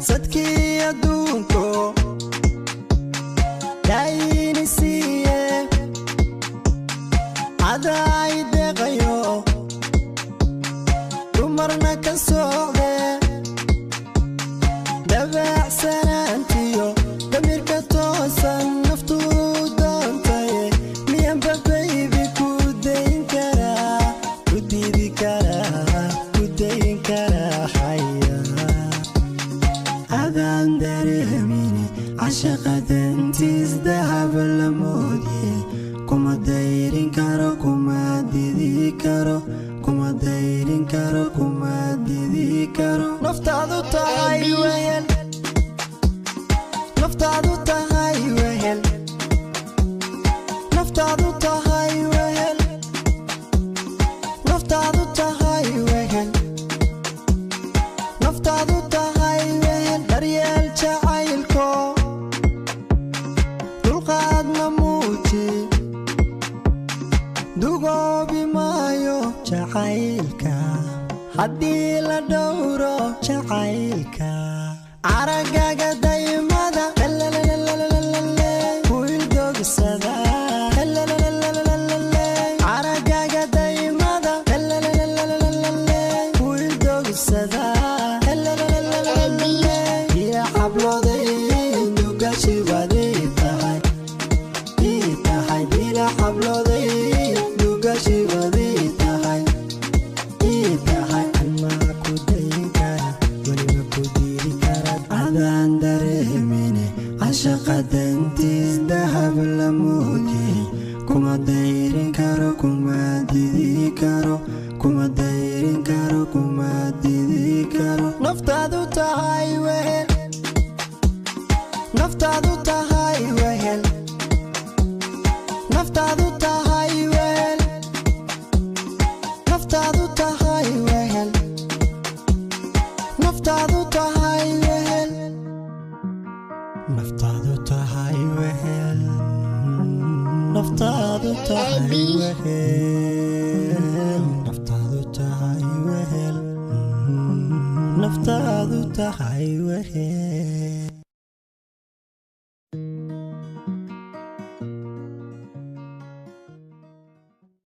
Sadkii adduunko daayini siiye, adaa i deeqayo, dumarna ka socde. Dabacsanaantiyo damirka toosan naftu doontaye, miyanba baby ku dayn karaa, ku diidi karaa, ku dayn karaa? Xaya, adaan dareemine cashaqa dantiis dahab la moodiye. Kuma dayrin karo, kuma didi karo, kuma dayrin karo, kuma didi karo. Naftaadu tahay wehel, naftaadu tahay wehel, naftaadu tahay wehel, naftaadu tahay wehel, naftaadu tahay wehel. Daryeel jacaylko, dulqaadna muuji, dugoobi maayo jacaylka haddii la dhowro jacaylka. Aragaga daymada kuildogsada, aragaga daymada kuildogsada. Iyo xablooday dugashibaday tahay ii tahay, bila xablooday dugashibaday tahay ii tahay. Anmaa ku dayn kara, weliba ku diidi kara? Adaan dareemine cashaqa dantiis dahab la moodiyey. Kuma dayrin karo, kuma didi karo, kuma dayrin karo, kuma didi karo. Naftaadu tahay wehel, naftaadu tahay wehel, naftaadu tahay wehel, naftaadu tahay wehel, naftaadu tahay wehel, naftaadu tahay wehel, naftaadu tahay wehel, naftaadu tahay wehel, naftaadu tahay wehel.